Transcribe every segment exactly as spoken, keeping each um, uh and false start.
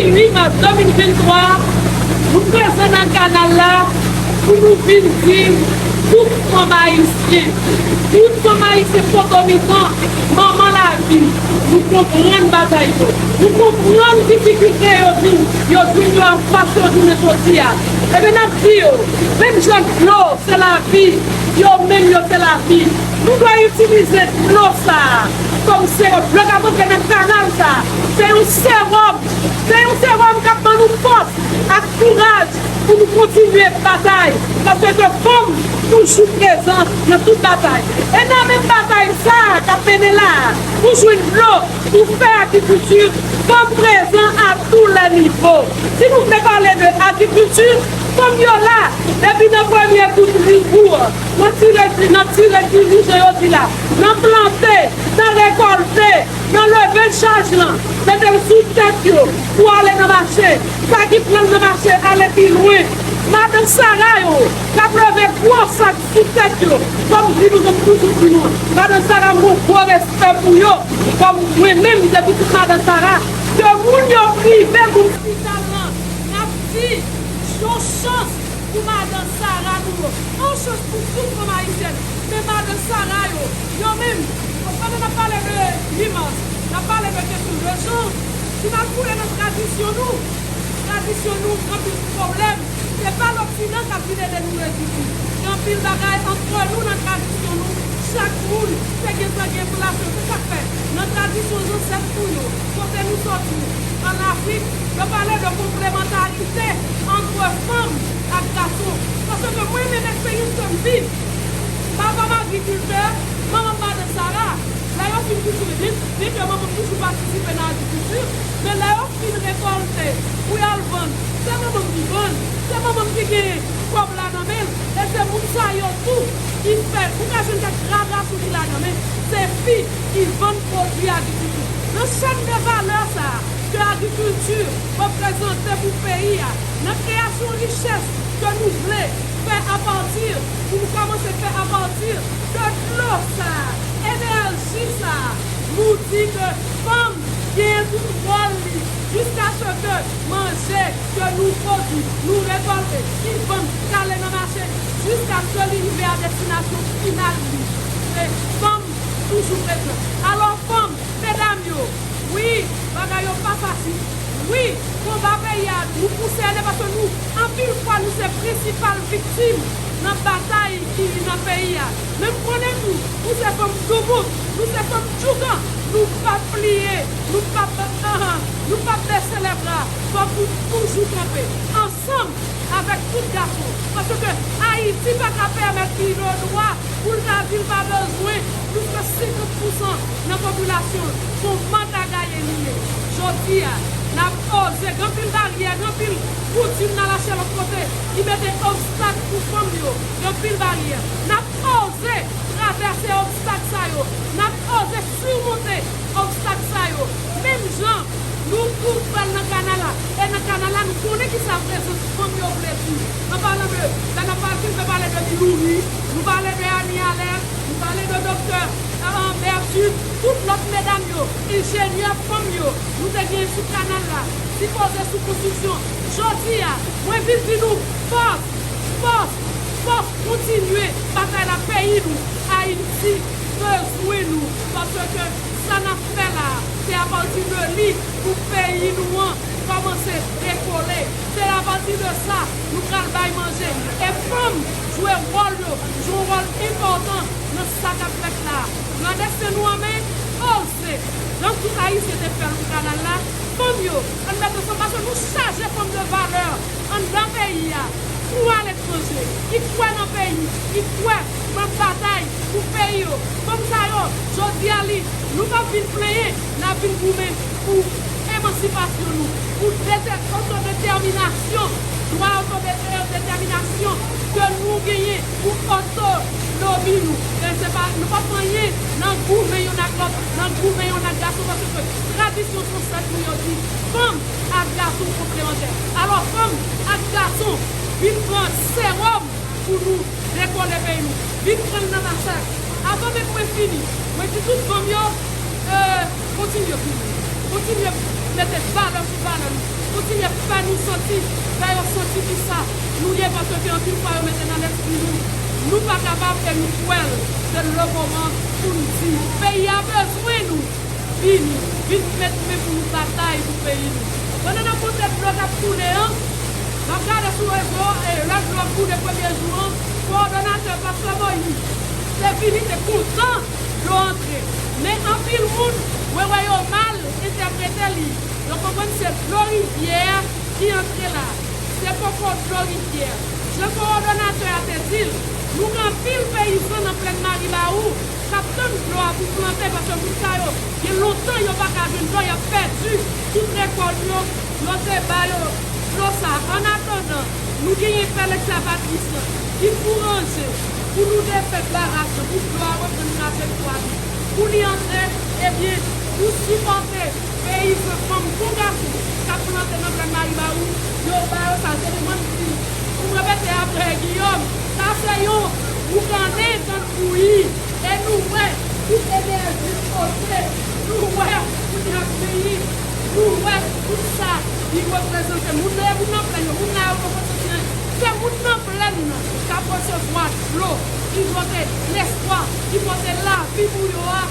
uit mas de mil venntwa, nou prezan nan kanal la pou nou vin di tout fanm ayisyen, tout fanm ayisyen potomitan, manman lavi, nou konprann batay yo, nou konprann difikilte yo jwenn, yo jwenn yo anfas yo jounen jodi a. Ebyen, n ap di yo, menm jan dlo se lavi, yo menm yo se lavi. Nou dwe itilize dlo sa a kòm sewòm. Dlo k ap antre nan kanal sa a, se yon sewòm. Se yon sewòm k ap ban nou fòs ak kouraj pou nou kontinye batay, paske fanm toujou prezan nan tout batay. E nan menm batay sa a k ap mennen la a, pou jwenn dlo, pou fè agrikilti, fanm prezan a tou lè nivo. Si nou vle pale de agrikilti, fanm yo la depi nan premye bout ribou an, nan tire, nan tire diri, jan yo di la, nan plante, nan rekòlte, nan leve chaj lan, mete l sou tèt yo pou ale nan mache. Sa ki pran l nan mache ale pi lwen. Madan Sara yo k ap leve gwo sak sou tèt yo. Kòm di nou, kòm toujou di nou, Madan Sara, m gon gwo respè pou yo. Kòm mwen menm, m te pitit Madan Sara, ke moun yo prive moun si talan, n ap di, yon chans pou Madan Sara nou yo. Yon chans pou tout fanm ayisyèn. Men Madan Sara yo, yo menm, pandan n ap pale de uit mas, n ap pale de kesyon de jan, si n al fouye nan tradisyon nou, tradisyon nou, gen anpil pwoblèm. Se pa loksidan k ap vin ede nou rezoud li. Gen anpil bagay antre nou nan tradisyon nou. Chak moun te gentan gen plas yo. Se sa k fè, nan tradisyon zansèt nou yo, kote nou soti, ann Afrik, yo pale de konplemantarite antre fanm ak gason. Paske mwen menm, eksperyans ke m viv, papa m agrikiltè, manman m Madan Sara, lè yo fin kiltive, byen, byen ke manman m toujou patisipe nan agrikilti, men lè yo fin rekòlte pou y al vann, se manman m ki vann, se manman m ki gen kòb la nan men l, e se moun sa yo tou ki fè, ou ka jwenn kèk ra gason ki ladan, men se fi ki vann pwodui agrikilti. Nan chèn de valè sa a ke agrikilti reprezante pou peyi a, nan kreyasyon richès ke nou vle fè apati, pou nou kòmanse fè apati de dlo sa a, enèji sa a, nou di ke fanm genyen tout wòl li, jiskaske manje ke nou pwodui, nou rekòlte, ki vann, k ale nan mache, jiskaske li rive a destinasyon final li. Se fanm toujou prezan. Alò, fanm, medam yo, wi, bagay yo pa fasil. Wi, konba peyi a, nou konsène paske nou, anpil fwa, nou se prensipal viktim nan batay ki nan peyi a. Men m konnen tou, nou se fanm doubout, nou se fanm djougan, nou p ap pliye, nou p ap, nou p ap bese lèbra. Fòk nou toujou kanpe ansanm avèk tout gason, paske Ayiti pa ka pèmèt li le dwa pou l ta di l pa bezwen plis ke senkant pousan nan popilasyon l. Se yon manda gaye li ye. Jodi a, n ap oze, gen anpil baryè, gen anpil koutim n al achte lòt kote ki mete obstak pou fanm yo, gen anpil baryè. N ap oze travèse obstak sa yo, n ap oze simonte obstak sa yo. Menm jan nou tou pral nan kanal la, e nan kanal la, nou konnen kisa prezans fanm yo vle di. An palan de, lè n ap pale, nou pale de Bilouri, nou pale de Annie Allais, nou pale de doktè, ah, Bertut, tout lòt medam yo, enjenyè fanm yo, nou te genyen sou kanal la, sipoze sou konstriksyon. Jodi a, mwen vin di nou, fòs, fòs, fòs, kontinye batay la, peyi nou, Ayiti, bezwen nou, paske sa n ap fè la a, se apati de li pou peyi nou an kòmanse dekole. Se apati de sa nou pral bay manje. E fanm jwe wòl yo, jwe yon wòl enpòtan nan sa k ap fèt la a. Pran desten nou an men, oze, jan tout Ayisyen te fè l pou kanal la, fanm yo, ann mete ansanm, paske nou chaje fanm de valè anndan peyi a, kou aletranje, ki kwè nan peyi, ki kwè nan batay pou peyi yo. Fanm sa yo, jodi a li, nou p ap vin plenyen, n ap vin goumen pou emansipasyon nou, pou dete-, otodetèminasyon, dwa otodetèminasyon ke nou genyen, pou otonomi nou. E se pa, nou p ap anyen nan goumen youn ak lòt, nan goumen youn ak gason, paske tradisyon zansèt nou yo di, fanm ak gason konplemantè. Alò, fanm ak gason vin pran sewòm pou nou dekole peyi nou. Vin pran l nan masak. Avan menm mwen fini, mwen di tout fanm yo, e, kontinye goumen. Kontinye mete valè sou valè nou. Kontinye fè nou santi, fè yo santi kisa nou ye, paske anpil fwa yo mete nan lespri nou, nou pa kapab e nou kwè l. Se le moman pou n di, peyi a bezwen nou. Vini, vin met men pou nou batay pou peyi nou. Pandan n ap montre dlo k ap koule an, m ap gade sou rezo, e lè dlo ap koule premye jou an, kowòdonatè Pastè Moïse te vini, te kontan dlo antre. Men anpil moun, wè, wè yo mal entèprete li. Yo konprann se dlo rivyè a ki antre la. Se poko dlo rivyè. Jan kowòdonatè a te di l, nou gen anpil peyizan nan plèn Maribawou k ap tann dlo a pou plante, paske moun sa yo, gen lontan yo pa ka jwenn dlo, y ap pèdi tout rekòt yo, yo te ba yo dlo sa. Annatandan, nou genyen pè ekskavatris lan ki pou ranje, pou nou defèt baraj lan, pou dlo a reprann trajektwa li, pou li antre, ebyen, pou sipòte peyizan, fanm kon gason, k ap plante nan plèn Maribawou, yo ba yo sa, se pou mwen m di, pou m repete apre Guillaume, sa se yon boukannen tann bouyi, e nou wè tout enèji pote, nou wè kounye a peyi, nou wè tout sa li reprezante. Moun nan, moun nan plèn yo, moun nan yo poko santi anyen. Se moun nan plèn nan k ap resevwa dlo, ki pote lespwa, ki pote lavi pou yo a,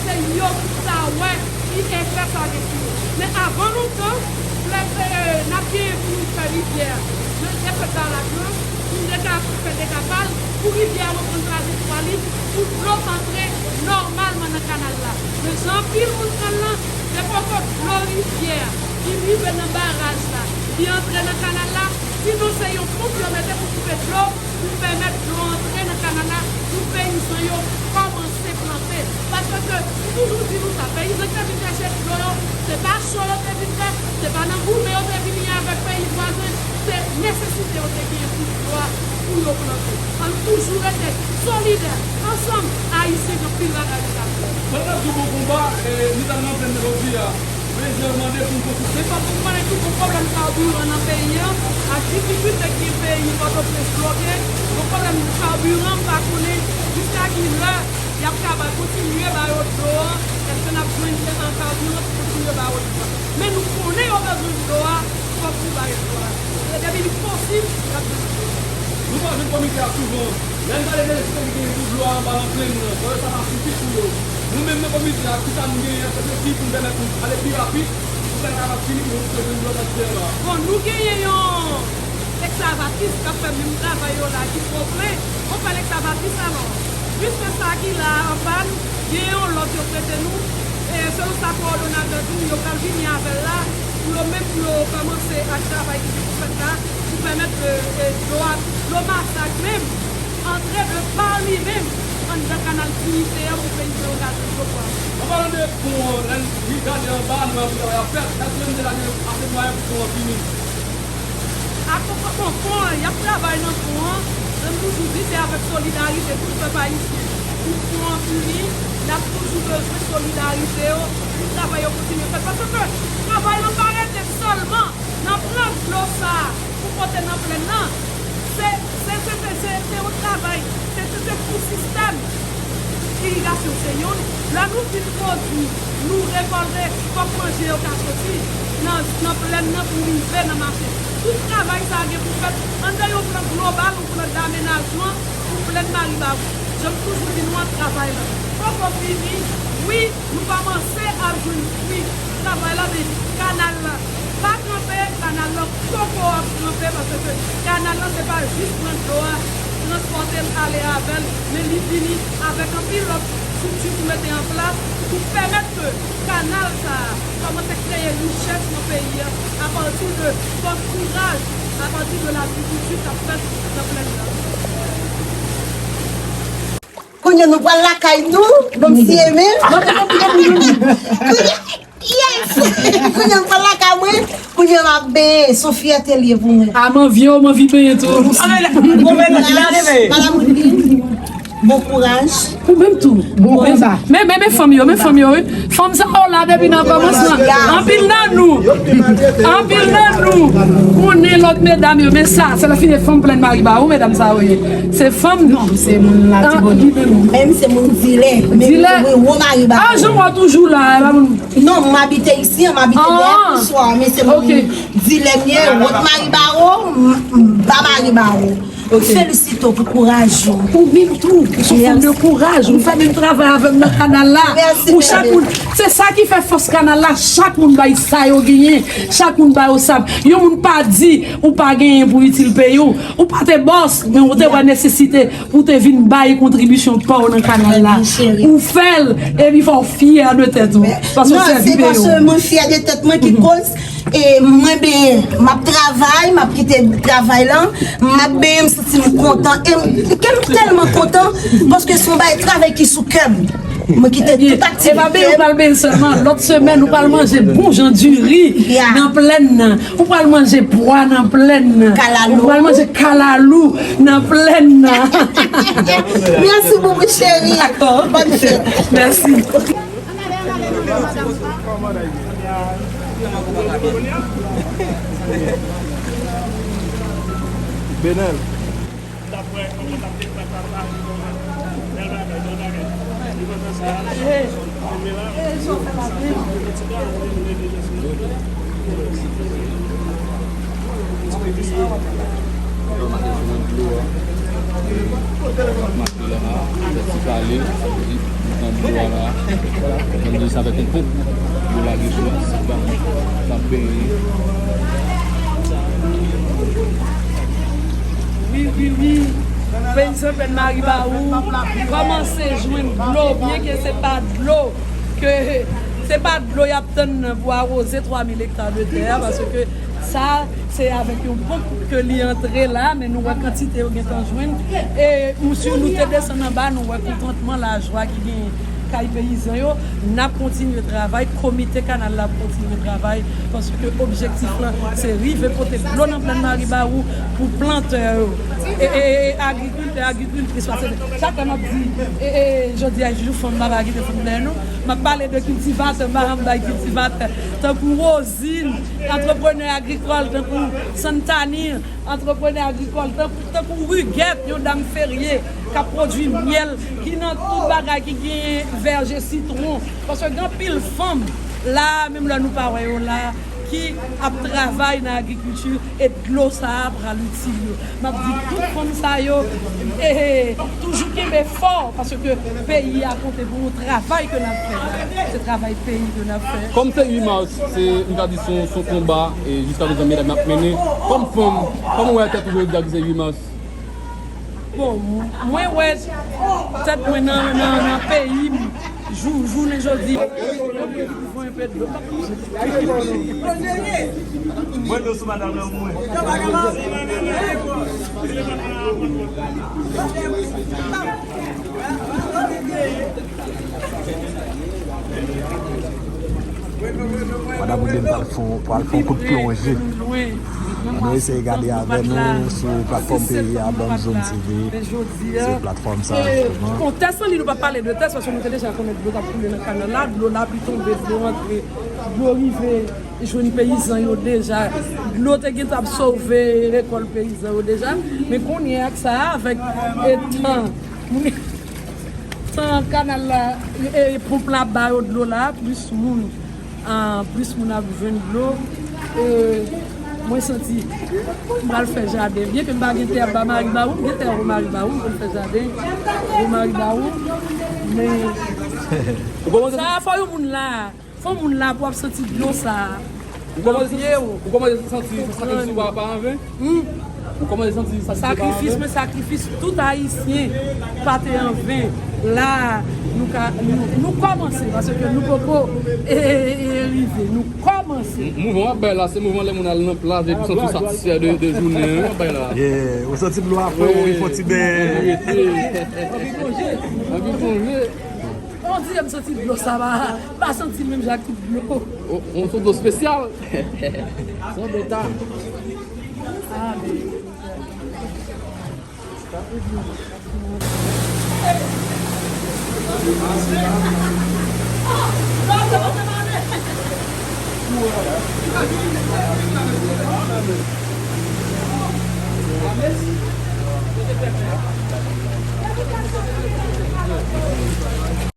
se yo ki ta wè ki efè sa gen sou yo. Men avan lontan, lè, e, n ap genyen pou nou fè rivyè a, nou te fè baraj lan, pou nou te ka fè dekapaj, pou rivyè a reprann trajektwa li, pou dlo antre nòmalman nan kanal la. Men jan anpil moun pran l lan, se poko dlo rivyè a ki rive nan baraj la, ki antre nan kanal la, sinon se yon ponp yo mete pou koupe dlo, pou pèmèt dlo antre nan kanal la, pou peyizan yo kòmanse plante. Paske m toujou di nou sa, peyizan ki te vin chèche dlo yo, se pa cho yo te vin fè, se pa nan goumen yo te vini avèk peyi vwazen, se nesesite yo te genyen pou dlo a, pou yo plante. Ann toujou rete solidè, ansanm, Ayisyen gen anpil bagay pou n ap fè. Pandan n ap di bon konba, e, nou t al nan plèn nan jodi a. Men jan yo mande pou n konfime. Fòk nou konnen tou gon pwoblèm kabiran nan peyi a, ak difikilte ki gen peyi Pòtoprens bloke, gon pwoblèm kabiran, m pa konnen jiska ki lè y ap ka ba, kontinye ba yo dlo a, èske n ap jwenn, e, kabiran pou kontinye ba yo dlo a. Men nou konnen yo bezwen dlo a, fòk nou ba yo dlo a. E depi li posib, y ap jwenn dlo a. Nou pa jwenn komite a souvan. Lè n pale de nesesite ki genyen pou dlo a anba nan plèn nan, bon, sa pa sifi pou yo. Nou menm nan komite a, kisa nou genyen, èske se ki pou n pèmèt nou ale pi rapid, pou sa kapab fini, pou nou jwenn dlo nan ti anba a? Bon, nou genyen yon ekskavatris k ap fè menm travay yo la, ki twò plen. Bon, fè l ekskavatris alò. Plis ke sa ki la a an pàn, genyen yon lòt yo prete nou, e selon sa kowòdonatè di nou, yo pral vini avè l la, pou yo menm, pou yo kòmanse ak travay ki gen pou fèt la, pou pèmèt, e, e, dlo a, dlo masak menm, antre de pa li menm anndan kanal Dinite an pou peyizan yo ka jwenn dlo pwòp. An palan de pon an, lè n gade anba, nou wè pou travay ap fèt, èske n te gade ase mwayen pou pon an fini? Akonpè, bon, pon an, y ap travay nan pon an, jan m toujou di, se avèk solidarite tout pèp ayisyen pou pon an fini, n ap toujou bezwen solidarite yo, pou travay yo kontinye fèt. Paske travay lan pa rete sèlman nan pran dlo sa a pou pote nan plèn nan. Se, se, se, se, se, se yon travay, se, se, se pou sistèm irigasyon se youn. Lè nou fin pwodui, nou rekòlte, fòk manje yo ka soti nan, nan plèn nan pou rive nan mache. Tout travay sa a gen pou fèt anndan yon plan global, yon plan damenajman pou plèn Maribawou. Jan m toujou di nou an, travay la poko fini. Wi, nou kòmanse ap jwenn fwi travay la, men kanal la pa kanpe, kanal la poko ap kanpe, paske kanal la se pa jis pran dlo a, transpòte l, ale avè l, men li vini avèk anpil lòt estrikti pou mete an plas pou pèmèt ke kanal sa a kòmanse kreye richès nan peyi a, apati de fòs kouraj, apati de lagrikilti k ap fèt nan plèn nan. Kounye a nou pral lakay nou, bon, si Emil. Kounye, yes! Kounye a nou pral lakay mwen, kounye a m ap benyen, se yon fyète l ye pou mwen. A, m anvi w, m anvi benyen tou. Madanm Woodline, bon kouraj. Ou menm tou. Bon konba. Men, men, men fanm yo, men fanm yo, wi. Fanm sa yo la depi nan kòmansman. Anpil nan nou, anpil nan nou konnen lòt medam yo, men sa, se lè fini fanm plèn Maribawou, medam sa yo ye. Se fanm. Non, se moun Latibonit. Menm se moun Dilè. Dilè. Wi, wo Maribawou. A, jan w toujou la, e pa moun. Non, m abite isi, m abite Lè Pouswa, men se moun Dilèm ye, wont Maribawo, m, m pa Maribawo. M felisite w pou kouraj ou. Ou menm tou, ou se yon fanm de kouraj, ou fè menm travay avè m nan kanal la. Ou chak moun, se sa ki fè fòs kanal la, chak moun bay sa yo genyen, chak moun bay yo sa. Yon moun pa di ou pa genyen pou itil peyi w, ou pa te bòs, men ou te wè nesesite pou te vin bay kontribisyon pa w nan kanal la. Ou fè l, epi fò w fyè de tèt ou. Paske w sèvi peyi w. Non, se paske mwen fyè de tèt mwen ki koz e mwen benyen, m ap travay, m ap kite travay lan, m ap benyen, m santi m kontan. E m, kè m tèlman kontan, paske se yon bagay travay ki sou kè m. Mwen kite tout aktivite m. Epa benyen, ou pral benyen sèlman. Lòt semèn, ou pral manje bon jan diri nan plèn nan. Ou pral manje pwa nan plèn nan. Kalalou. Ou pral manje kalalou nan plèn nan. Mèsi boubou cheri. Dakò. Bòn fèt. Mèsi. Benel. Mache la, fè ti pale, nan dlo a la. Nan dlo sa avèk yon ponp. Dlo lage sou la, sa, sa benyen. Wi, wi, wi. Peyizan Plèn Maribawou kòmanse jwenn dlo, byenke se pa dlo ke, se pa dlo y ap tann nan pou awoze twa mil ekta de tè a, paske sa, se avèk yon ponp ke li antre la, men nou wè kantite yo gentan jwenn. E nou, si nou te desann anba, nou wè kontantman, lajwa ki genyen kay peyizan yo. N ap kontinye travay, komite kanal la ap kontinye travay, paske objektif lan, se rive pote dlo nan Plèn Maribawou pou plantè yo. E, e, e agrikiltè, agrikiltris, paske chak lè m ap di, e, e, jodi a, jou fanm, m pa ka kite fanm dèyè non. M ap pale de kiltivatè, m pa janm bay kiltivatè. Tankou Rose, Antreprene agrikòl tankou Santani, antreprene agrikòl tankou, tankou Rigèt, yon dam ferye k ap pwodui myèl, ki nan tout bagay ki genyen vèje sitwon. Paske gen anpil fanm la, menm lè nou pa wè yo la, ki ap travay nan agrikilti e dlo sa a pral itil yo. M ap di tout fanm sa yo, eh, eh, toujou kenbe fò, paske peyi a konte pou yon travay ke n ap fè la. Se travay peyi ke n ap fè. Kòm se uit mas, se, m ta di se yon, se yon konba, e jiska prezan medam ap mennen. Kòm fanm, kòman w wè tèt ou jodi a ki se uit mas? Bon, mwen wè tèt mwen nan, nan, nan peyi m, jou, jounen jodi. Mwen dlo sou madanm nan pou mwen. Madanm Woodline pral fè, pral fè yon kout plonje. Ann nou eseye gade avè nou sou platfòm peyi a, Banm Zòn T V. Se platfòm sa a, jisteman. Bon, tès lan, li, nou pa pale de tès, paske nou te deja konnen dlo t ap koule nan kanal la, dlo lapli tonbe, dlo antre, dlo rive jwenn peyizan yo deja. Dlo te gentan ap sove rekòt peyizan yo deja. Men kounye a ak sa a, avèk, e, tan, tan kanal la, e, e, ponp la ba yo dlo la, plis moun, a, plis moun ap jwenn dlo. E, mwen santi m pral fè jaden. Byenke m pa gen tè anba Maribawou, m gen tè wo Maribawou, m konn fè jaden wo Maribawou. Men sa a, fò yon moun la. Fò moun la pou ap santi dlo sa a. Ou kòmanse santi, ou kòmanse santi sakrifis ou pa, pa anven? Hmm. Ou kòmanse santi sakrifis ou pa anven? Sakrifis, men sakrifis tout Ayisyen pa te anven. La, nou ka, nou, nou kòmanse, paske nou poko, e, e, e, e rive. Nou kòmanse. Mouvman w ap bay la, se mouvman lè moun al nan plaj epi santi w satisfè de, de jounen an, w ap bay la. Yeah, ou santi dlo apre, ou vin fè yon ti ben. Anvi plonje. Anvi plonje. On dirè m santi dlo sa va. M pa santi l menm jan ak tout dlo. O, on se dlo espesyal. Se on dlo ta.